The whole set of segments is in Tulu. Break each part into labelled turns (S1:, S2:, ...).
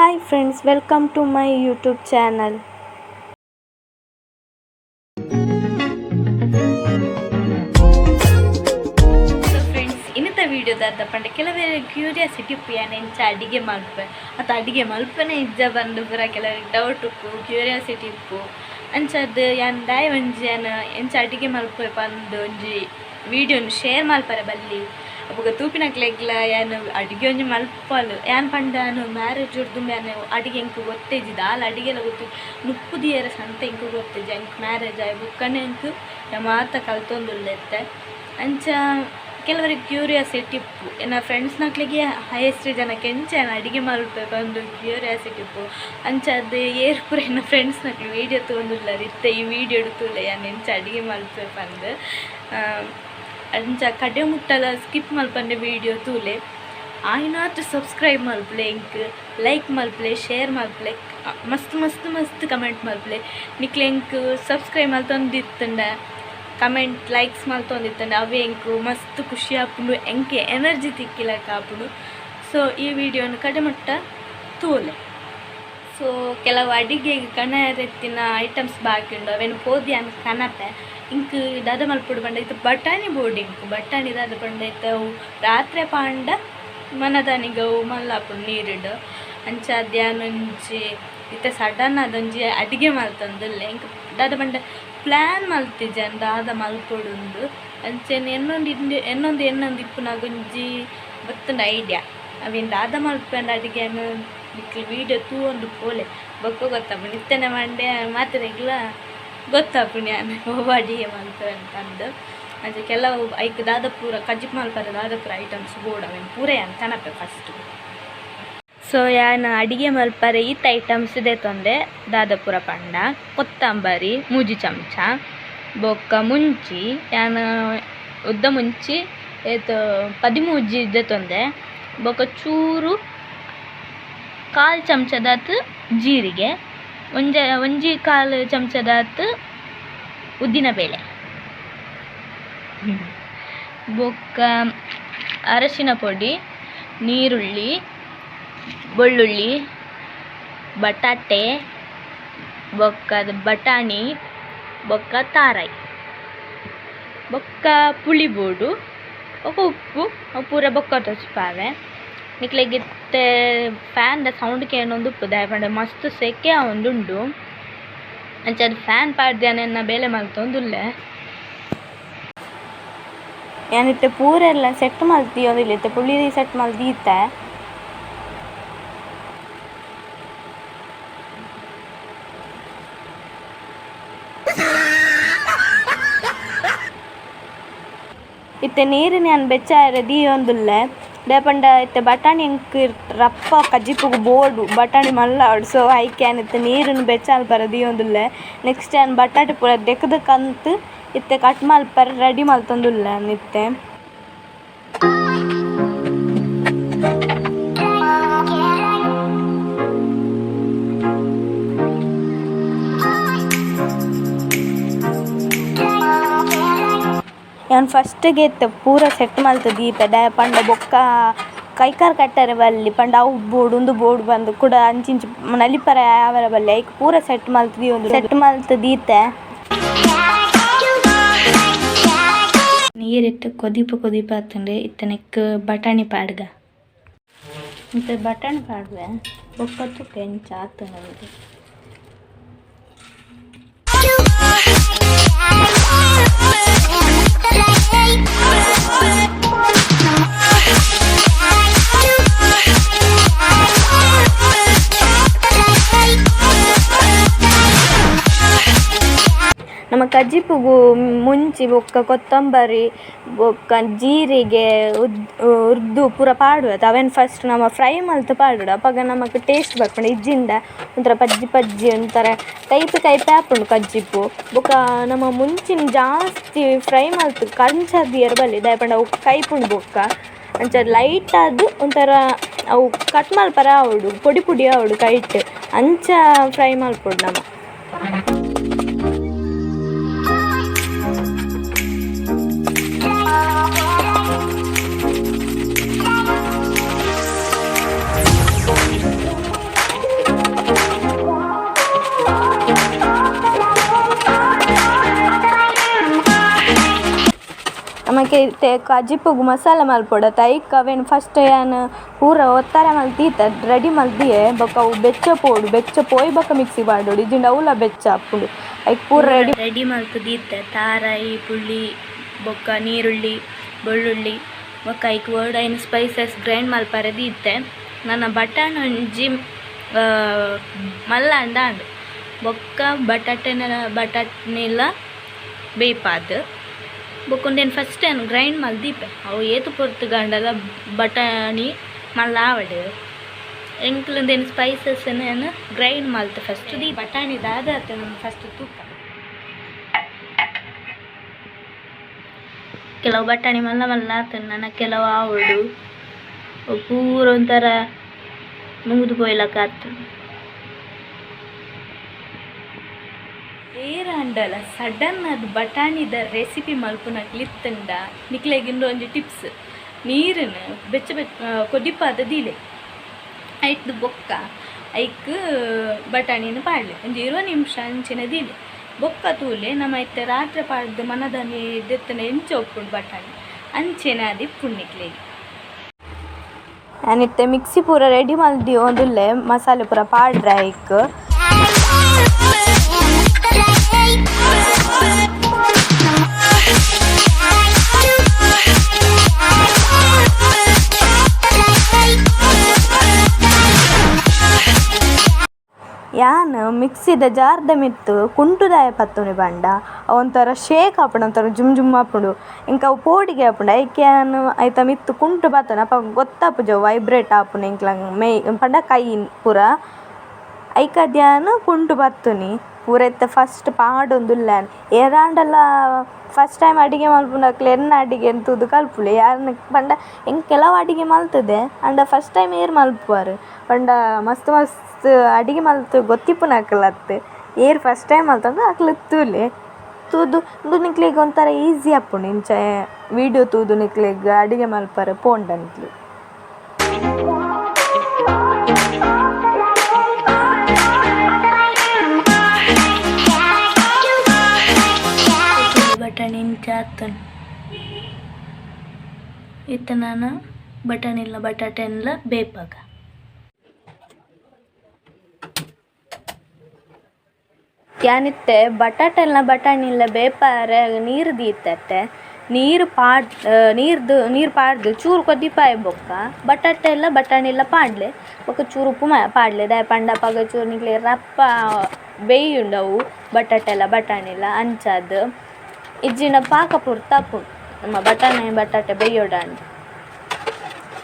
S1: Hi friends, welcome to my YouTube channel.
S2: Friends, ಇನ್ನಿತ ವಿಡಿಯೋದ ಪಂಡ ಕೆಲವೇ ಕ್ಯೂರಿಯಾಸಿಟಿ ಉಪ್ಪು ಯಾನ್ ಎಂಚ ಅಡಿಗೆ ಮಲ್ಪೆ ಅತ್ತ ಅಡಿಗೆ ಮಲ್ಪನೆ ಇಜ್ಜ ಬಂದು ಪೂರ ಕೆಲವರಿಗೆ ಡೌಟ್ ಉಪ್ಪು, ಕ್ಯೂರಿಯಾಸಿಟಿ ಉಪ್ಪು. ಅಂಚದ್ ಯಾನ್ ದಾಯ ಒಂಜಿ ಯಾನ್ ಎಂಚ ಅಡಿಗೆ ಮಲ್ಪೆ ಪಂದು ಒಂಜಿ ವಿಡಿಯೋನು ಶೇರ್ ಮಲ್ಪರೆ ಬಲ್ಲಿ. ಅಪಗ ತೂಪಿನಕ್ಲೆಗ್ಲ ಯಾನ್ ಅಡಿಗೆ ಒಂಜಿ ಮಲ್ಪಲು ಯಾನ್ ಪಂಡ ಯಾನ್ ಮ್ಯಾರೇಜ್ ದುಂಬು ಯಾನ್ ಅಡಿಗೆ ಎಂಕ್ ಗೊತ್ತೇಜಿ, ದಾಲ ಅಡಿಗೆಲ ಗೊತ್ತು ನುಪ್ಪು ದಿಯರೆ ಸಂತ ಎಂಕ್ ಗೊತ್ತೇಜಿ. ಎಂಕ್ ಮ್ಯಾರೇಜ್ ಆಯ್ ಬೊಕ್ಕನೆ ಎಂಕ್ ಮಾತ ಕಲ್ತೊಂದುಲ್ಲೆತ್ತೆ. ಅಂಚ ಕೆಲವರಿಗೆ ಕ್ಯೂರಿಯಾಸಿಟಿ ಇಪ್ಪು, ಎನ್ನ ಫ್ರೆಂಡ್ಸ್ನಕ್ಲೆಗೆ ಹೈಯೆಸ್ಟ್ ಜನಕ್ಕೆ ಎಂಚ ಯಾನ್ ಅಡಿಗೆ ಮಲ್ಪೆ ಪಂದು ಕ್ಯೂರಿಯಾಸಿಟಿ ಇಪ್ಪು. ಅಂಚಾದ್ ಏರ್ ಪೂರ ಎನ್ನ ಫ್ರೆಂಡ್ಸ್ನಕ್ಲು ವೀಡಿಯೋ ತೂವೊಂದುಲ್ಲೆರ್ ಇತ್ತೆ ಈ ವೀಡಿಯೋಡು ತೂಲೆ ಯಾನ್ ಎಂಚ ಅಡಿಗೆ ಮಲ್ಪೆ ಪಂದು. ಅಂಚ ಕಡೆ ಮುಟ್ಟಲ ಸ್ಕಿಪ್ ಮಲ್ಪಂದೆ ವೀಡಿಯೋ ತೂಲೆ. ಆಯಿನಾತ್ ಸಬ್ಸ್ಕ್ರೈಬ್ ಮಲ್ಪುಲೆ, ಎಂಕ್ ಲೈಕ್ ಮಲ್ಪುಲೆ, ಶೇರ್ ಮಲ್ಪುಲೆ, ಮಸ್ತ್ ಮಸ್ತ್ ಮಸ್ತ್ ಕಮೆಂಟ್ ಮಲ್ಪುಲೆ. ನಿಕ್ಲೆ ಎಂಕ್ ಸಬ್ಸ್ಕ್ರೈಬ್ ಮಲ್ತೊಂದಿತ್ತುಂಡ, ಕಮೆಂಟ್ ಲೈಕ್ಸ್ ಮಲ್ತೊಂದಿತ್ತುಂಡ ಅವೇ ಎಂಕ್ ಮಸ್ತ್ ಖುಷಿ ಆಪುಂಡು, ಎಂಕ್ ಎನರ್ಜಿ ತಿಕ್ಕಿಲಕ ಆಪುಂಡು. ಸೊ ಈ ವಿಡಿಯೋನು ಕಡೆ ಮುಟ್ಟ ತೂಲೆ. ಸೊ ಕೆಲವು ಅಡಿಗೆಗ್ ಕಣರೆತ್ತಿನ ಐಟಮ್ಸ್ ಬಾಕಿ ಉಂಡು, ಅವೇನು ಪೋದು ಯಾನ್ ಕನಪೆ. ಇಂಕ್ ದಾದ ಮಲ್ಪೊಡು ಪಂಡ ಇತ್ತೆ ಬಟಾಣಿ ಬೋಡು. ಇಂಕ್ ಬಟಾಣಿ ದಾದ ಪಂಡ ಇತ್ತೆ ಅವು ರಾತ್ರೆ ಪಾಂಡ ಮನದಾನಿಗ್ ಅವು ಮಲ್ಲಾಪುಂಡು ನೀರುಡು. ಅಂಚಾದ್ ಯಾನ್ ಒಂಜಿ ಇತ್ತೆ ಸಡನ್ ಆದ್ ಒಂಜಿ ಅಡಿಗೆ ಮಲ್ತೊಂದುಲ್ಲೆ. ಇಂಕ್ ದಾದ ಪಂಡ ಪ್ಲ್ಯಾನ್ ಮಲ್ತಿಜ ದಾದ ಮಲ್ಪೊಡುಂದು. ಅಂಚನೆ ಎನ್ನೊಂದು ಎನ್ನೊಂದು ಎನ್ನೊಂದು ಇಪ್ಪುನಗ ಒಂಜಿ ಬತ್ತುಂಡು ಐಡಿಯಾ. ಅವೇನು ದಾದ ಮಲ್ಪಂಡ ಅಡಿಗೆನು ನಿಕ್ಲ್ ವೀಡಿಯೋ ತೂವೊಂದು ಪೋಲೆ, ಬೊಕ್ಕ ಗೊತ್ತಾಪುಂಡು. ಇತ್ತೆನೆ ಮಂಡೆ ಮಾತೆರೆಗ್ಲ ಗೊತ್ತಾಪುಂಡು ಯಾನ್ ಒವ್ ಅಡಿಗೆ ಮಲ್ಪೆ ಅಂತಂದು. ಅಂಚ ಕೆಲವು ಐಕ್ ದಾದ ಪೂರ ಕಜಿಪು ಮಲ್ಪರೆ ದಾದ ಪೂರ ಐಟಮ್ಸ್ ಬೋಡು ಅವೇನು ಪೂರ ಯಾನ್ ಕನಪೆ ಫಸ್ಟ್. ಸೊ ಯಾನ್ ಅಡಿಗೆ ಮಲ್ಪರೆ ಈತ್ ಐಟಮ್ಸ್ ದೆತೊಂದೆ. ದಾದ ಪೂರ ಪಂಡ ಕೊತ್ತಂಬರಿ 3 ಚಮಚ, ಬೊಕ್ಕ ಮುಂಚಿ ಯಾನ್ ಉದ್ದ ಮುಂಚಿ ಏತ್ 13 ದೆತೊಂದೆ, ಬೊಕ್ಕ ಚೂರು 1/4 ಚಮಚದಾತ್ ಜೀರಿಗೆ, ಒಂಜಿ 1/4 ಚಮಚದಾತ್ ಉದ್ದಿನಬೇಳೆ, ಬೊಕ್ಕ ಅರಶಿನ ಪೊಡಿ, ನೀರುಳ್ಳಿ, ಬೆಳ್ಳುಳ್ಳಿ, ಬಟಾಟೆ, ಬೊಕ್ಕ ಬಟಾಣಿ, ಬೊಕ್ಕ ತಾರಾಯಿ, ಬೊಕ್ಕ ಪುಳಿ ಬೋಡು, ಬೊಕ್ಕ ಉಪ್ಪು, ಪೂರ ಬೊಕ್ಕ ತೋಜಿಪಾವೆ. ನಿಕ್ಲೆಗ್ ಇತ್ತೆ ಫ್ಯಾನ್ ದ ಸೌಂಡ್ ಕೇನೊಂದು ಉಪ್ಪು ದಾಯೆ ಪಂಡ ಮಸ್ತ್ ಸೆಕೆ ಆವೊಂದುಂಡು. ಅಂಚಾದ್ ಫ್ಯಾನ್ ಪಾಡ್ದ್ ಯಾನ್ ಎನ್ನ ಬೇಲೆ ಮಲ್ತೊಂದುಲ್ಲೆ.
S1: ಯಾನ್ ಇತ್ತೆ ಪೂರೆಲ್ಲ ಸೆಟ್ ಮಲ್ತಿಯೊಂದಿಲ್ಲ, ಇತ್ತೆ ಪುಳಿ ಸೆಟ್ ಮಲ್ದೀತೆ. ಇತ್ತೆ ನೀರಿನ ಯಾನ್ ಬೆಚ್ಚಾಯರೆ ದೀಯೊಂದುಲ್ಲೆ. ದಾಯೆ ಪಂಡ ಇತ್ತೆ ಬಟಾಣಿ ಎಂಕ್ ರಪ್ಪ ಕಜಿಪುಗು ಬೋಡು, ಬಟಾಣಿ ಮಲ್ಲಾವೊಡು. ಸೊ ಐಕ್ ಯಾನ್ ಇತ್ತೆ ನೀರುನು ಬೆಚ್ಚ ಮಲ್ಪರೆ ದೀಯೊಂದುಲ್ಲೆ. ನೆಕ್ಸ್ಟ್ ಯಾನ್ ಬಟಾಟೆ ಪೂರ ದೆಕ್ದ್ ಕಂತ್ ಇತ್ತೆ ಕಟ್ ಮಲ್ಪರೆ ರೆಡಿ ಮಲ್ತೊಂದುಲ್ಲೆ ಯಾನ್ ಇತ್ತೆ. ಯಾನ್ ಫಸ್ಟ್ಗೆ ಇತ್ತೆ ಪೂರ ಸೆಟ್ ಮಲ್ತ್ ದೀಪೆ. ದಾಯೆ ಪಂಡ ಬೊಕ್ಕ ಕೈಕಾರ್ ಕಟ್ಟರೆ ಬಲ್ಲಿ, ಪಂಡ ಅವು ಬೋಡು ಉಂದು ಬೋಡು ಬಂದು ಕುಡ ಅಂಚಿಂಚಿ ನಲಿಪರೆ ಆವರೆ ಬಲ್ಲಿ. ಐಕ್ ಪೂರ ಸೆಟ್ ಮಲ್ತ್ ದೀಯೊಂದು ಸೆಟ್ ಮಲ್ತ್ ದೀತೆ.
S2: ನೀರಿಟ್ಟು ಕೊದಿಪು ಕೊದಿಪು ಆತುಂಡು. ಇತ್ತೆ ನೆಕ್ಕ್ ಬಟಾಣಿ ಪಾಡ್ಗ. ಇತ್ತೆ ಬಟಾಣಿ ಪಾಡ್ವೆ ಬೊಕ್ಕ ತೂಕ ಎಂಚ ಆತುಂಡು.
S1: ನಮ್ಮ ಕಜಿಪುಗು ಮುಂಚಿ ಬೊಕ್ಕ ಕೊತ್ತಂಬರಿ ಬೊಕ್ಕ ಜೀರಿಗೆ ಉರ್ದು ಪೂರ ಪಾಡುವ. ಅವೆನ್ ಫಸ್ಟ್ ನಮ ಫ್ರೈ ಮಲ್ತ್ ಪಾಡೊಡು, ಅಪಗ ನಮಕ್ ಟೇಸ್ಟ್ ಬರ್ಪುಂಡು. ಇಜ್ಜಿಂಡ ಒಂಥರ ಪಜ್ಜಿ ಪಜ್ಜಿ ಒಂಥರ ಕೈಪೆ ಕೈಪೆ ಆಪುಂಡು ಕಜಿಪು. ಬೊಕ್ಕ ನಮ ಮುಂಚಿನ ಜಾಸ್ತಿ ಫ್ರೈ ಮಲ್ತ್ ಕಂಚ ದೀಯೆರೆ ಬಲ್ಲಿ, ದಾಯೆ ಪಂಡ ಅವು ಕೈಪುಂಡು ಬೊಕ್ಕ. ಅಂಚ ಲೈಟ್ ಆದ್ ಒಂಥರ ಅವು ಕಟ್ ಮಲ್ಪರೆ ಆವೊಡು, ಪೊಡಿ ಪೊಡಿ ಆವೊಡು ಕೈಟ್, ಅಂಚ ಫ್ರೈ ಮಲ್ಪೊಡು ನಮ. ನಮಕ್ ಇತ್ತೆ ಕಜಿಪುಗು ಮಸಾಲೆ ಮಲ್ಪೊಡತ ಐಕ್ ಅವೆನ್ ಫಸ್ಟ್ ಯಾನ್ ಪೂರ ಒತ್ತಾರೆ ಮಲ್ತೀತ ರೆಡಿ ಮಲ್ದಿಯೆ ಬೊಕ ಅವು ಬೆಚ್ಚ ಪೋಡು ಬೆಚ್ಚ ಪೋಯಿ ಬೊಕ ಮಿಕ್ಸಿ ಪಾಡೊಡು ಇಜ್ಜಿಂಡ ಅವುಲ ಬೆಚ್ಚ ಆಪುಂಡು ಐಕ್ ಪೂರ ರೆಡಿ
S2: ರೆಡಿ ಮಲ್ತ್ ದೀತೆ ತಾರಾಯಿ ಪುಳಿ ಬೊಕ್ಕ ನೀರುಳ್ಳಿ ಬೆಳ್ಳುಳ್ಳಿ ಬೊಕ್ಕ ಐಕ್ ಬೋಡಾಯಿನ ಸ್ಪೈಸಸ್ ಗ್ರೈಂಡ್ ಮಲ್ಪರೆ ದೀತೆ. ನನ ಬಟಾಣಿ ಒಂಜಿ ಮಲ್ಲ ಅಂಡ್ ಬೊಕ್ಕ ಬಟಾಟೆನೆಲ ಬೇಯ್ಪಾದ್ ಬೊಕ್ಕ ಉಂದೆನ್ ಫಸ್ಟ್ ಯಾನ್ ಗ್ರೈಂಡ್ ಮಲ್ತ್ ದೀಪೆ ಅವು ಏತ್ ಪೊರ್ತುಗಾಂಡಲ ಬಟಾಣಿ ಮಲ್ಲ ಆವಡ್ ಎಂಕ್ಲು ಉಂದೆನ್ ಸ್ಪೈಸಸ್ ಯಾನ್ ಗ್ರೈಂಡ್ ಮಲ್ತ್ ಫಸ್ಟ್ ದೀ ಬಟಾಣಿ ದಾದ ಆತುಂಡು ಫಸ್ಟ್ ತೂಕ. ಕೆಲವು ಬಟಾಣಿ ಮಲ್ಲ ಮಲ್ಲ ಆತುಂಡು ನನ ಕೆಲವು ಆವೊಡು ಪೂರ ಒಂಥರ ನುಂಗುದು ಪೋಯಿಲಕ ಆತುಂಡು. ಏರಾಂಡಲ ಸಡನ್ ಆದ್ ಬಟಾಣಿದ ರೆಸಿಪಿ ಮಲ್ಪುನಕ್ಲ್ ಇತ್ತುಂಡ ನಿಕ್ಲೆಗ್ ಇಂದು ಒಂಜಿ ಟಿಪ್ಸ್. ನೀರುನು ಬೆಚ್ಚ ಬೆಚ್ಚ ಕೊದಿಪಾದ್ ದೀಲೆ ಐಟ್ದು ಬೊಕ್ಕ ಐಕ್ ಬಟಾಣಿನ ಪಾಡ್ಲೆ ಒಂಜಿ 20 ನಿಮಿಷ ಅಂಚಿನ ದೀಲೆ ಬೊಕ್ಕ ತೂಲೆ ನಮ ಇತ್ತೆ ರಾತ್ರೆ ಪಾಡ್ದು ಮನದಾನಿ ದೆತ್ತುಂಡ ಎಂಚ ಉಪ್ಪುಂಡು ಬಟಾಣಿ ಅಂಚೆನೆ ಆದಿಪ್ಪುಂಡು ನಿಕ್ಲೆಗ್.
S1: ಯಾನ್ ಇತ್ತೆ ಮಿಕ್ಸಿ ಪೂರ ರೆಡಿ ಮಲ್ದಿಯೊಂದುಲ್ಲೆ ಮಸಾಲೆ ಪೂರ ಪಾಡ್ರೆ ಐಕ್. ಯಾನ್ ಮಿಕ್ಸಿದ ಜಾರ್ದ ಮಿತ್ತು ಕುಂಟುದಾಯ ಪತ್ತುನಿ ಪಂಡ ಒಂಥರ ಶೇಕ್ ಆಪುಂಡು ಒಂಥರ ಜುಮ್ ಜುಮ್ ಆಪುಂಡು ಎಂಕ್ ಅವು ಪೋಡಿಗೆ ಆಪುಂಡು ಐಕ್ ಯಾನ್ ಐತ ಮಿತ್ತು ಕುಂಟು ಪತ್ತುನಿ ಅಪ ಗೊತ್ತಾಪುಜಿ ಅವು ವೈಬ್ರೇಟ್ ಆಪುಂಡು ಎಂಕ್ಲಂಗ್ ಮೈ ಪಂಡ ಕೈ ಪೂರ ಐಕ್ ಅದ್ ಯಾನ್ ಕುಂಟು ಪತ್ತುನಿ ಪೂರ ಇತ್ತೆ ಫಸ್ಟ್ ಪಾಡೊಂದುಲ್ಲೆ ಯಾನ್ ಏರಾಂಡಲ ಫಸ್ಟ್ ಟೈಮ್ ಅಡಿಗೆ ಮಲ್ಪುನಕ್ಲ್ ಎನ್ನ ಅಡಿಗೆನ್ ತೂದು ಕಲ್ಪುಲೆ ಯಾನ್ ಪಂಡ ಎಂಕ್ ಕೆಲವು ಅಡಿಗೆ ಮಲ್ತುದೆ ಆಂಡ ಫಸ್ಟ್ ಟೈಮ್ ಏರ್ ಮಲ್ಪುವರ್ ಪಂಡ ಮಸ್ತ್ ಮಸ್ತ್ ಅಡಿಗೆ ಮಲ್ತ್ ಗೊತ್ತಿಪ್ಪುನಕುಲತ್ತ್ ಏರ್ ಫಸ್ಟ್ ಟೈಮ್ ಮಲ್ತೊಂದು ಅಕ್ಲ್ ತೂಲೆ ತೂದು ಉಂದು ನಿಕ್ಲೆಗ್ ಒಂಥರ ಈಸಿ ಆಪುಂಡು ಇಂಚ ವೀಡಿಯೋ ತೂದು ನಿಕ್ಲೆಗ್ ಅಡಿಗೆ ಮಲ್ಪರೆ ಪೋಂಡ ನಿಕ್ಲೆಗ್.
S2: ಬಟಾಣಿ ಇಂಚ ಆತುಂಡು ಇತ್ತೆ ನಾನ ಬಟಾಣಿಲ ಬಟಾಟೆನ್ಲ ಬೇಪಾಗ.
S1: ಯಾನಿತ್ತೆ ಬಟಾಟೆಲ್ಲ ಬಟಾಣಿಲ ಬೇಪಾರೆ ನೀರು ದೀತತ್ತೆ ನೀರು ಪಾಡ್ ನೀರು ಪಾಡ್ದು ಚೂರು ಕೊದಿಪಾಯಿ ಬೊಕ್ಕ ಬಟಾಟೆ ಎಲ್ಲ ಬಟಾಣಿಲ ಪಾಡ್ಲೆ ಬೊಕ್ಕ ಚೂರು ಉಪ್ಪು ಪಾಡ್ಲೆ ದಾಯೆ ಪಂಡ ಅಪಗ ಚೂರು ನಿಕ್ಲೆ ರಪ್ಪ ಬೇಯುಂಡು ಅವು ಬಟಾಟೆ ಎಲ್ಲ ಬಟಾಣಿಲ ಅಂಚಾದ್ ಇಜ್ಜಿಂಡ ಪಾಕ ಪೊರ್ತು ಆಪುಂಡು ನಮ್ಮ ಬಟಾಣಿ ಬಟಾಟೆ ಬೇಯೋಡಾಂಡ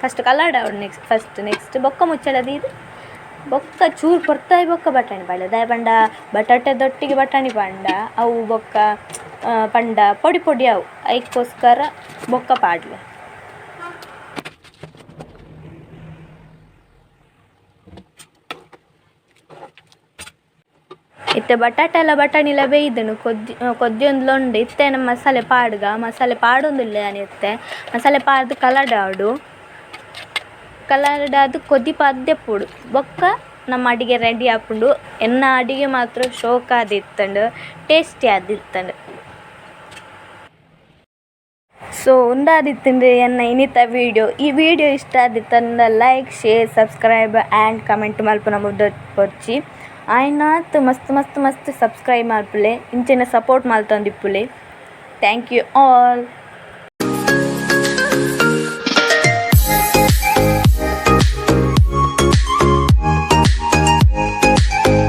S1: first coloured next first next ಬೊಕ್ಕ ಮುಚ್ಚಳ ದೀದ್ ಬೊಕ್ಕ ಚೂರು ಪೊರ್ತಾಯಿ ಬೊಕ್ಕ ಬಟಾಣಿ ಪಾಡ್ಲೆ ದಾಯೆ ಪಂಡ ಬಟಾಟೆ ದೊಟ್ಟಿಗೆ ಬಟಾಣಿ ಪಂಡ ಅವು ಬೊಕ್ಕ ಪಂಡ ಪೊಡಿ ಪೊಡಿ ಅವು ಐಕ್ಕೋಸ್ಕರ ಬೊಕ್ಕ ಪಾಡ್ಲೆ. ಇತ್ತೆ ಬಟಾಟೆ ಎಲ್ಲ ಬಟಾಣಿಲ ಬೇಯ್ದುಂಡು ಕೊದ್ದಿಯೊಂದುಲ ಉಂಡು ಇತ್ತೆ ನಮ್ಮ ಮಸಾಲೆ ಪಾಡ್ಗ ಮಸಾಲೆ ಪಾಡೊಂದುಲ್ಲೆ ಯಾನ್ ಇತ್ತೆ ಮಸಾಲೆ ಪಾಡ್ದು ಕಲಡಾವೊಡು ಕಲರ್ಡಾದ್ ಕೊದಿಪಾದ್ ದೆಪ್ಪೊಡು ಬೊಕ್ಕ ನಮ್ಮ ಅಡಿಗೆ ರೆಡಿ ಆಪುಂಡು. ಎನ್ನ ಅಡಿಗೆ ಮಾತ್ರ ಶೋಕಾದಿತ್ತುಂಡು ಟೇಸ್ಟಿ ಆದಿತ್ತುಂಡು. ಸೊ ಉಂದಾದಿತ್ತುಂಡು ಎನ್ನ ಇನಿತ ವೀಡಿಯೋ. ಈ ವೀಡಿಯೋ ಇಷ್ಟ ಆದಿತ್ತುಂಡ like share subscribe and comment ಮಲ್ಪುನ ಬೊಡ್ಚಿ ಆಯ್ನಾತ್ ಮಸ್ತ್ ಮಸ್ತ್ ಮಸ್ತ್ ಸಬ್ಸ್ಕ್ರೈಬ್ ಮಲ್ಪುಲೆ ಇಂಚಿನ ಸಪೋರ್ಟ್ ಮಲ್ತೊಂದಿಪ್ಪುಲೆ. Thank you all.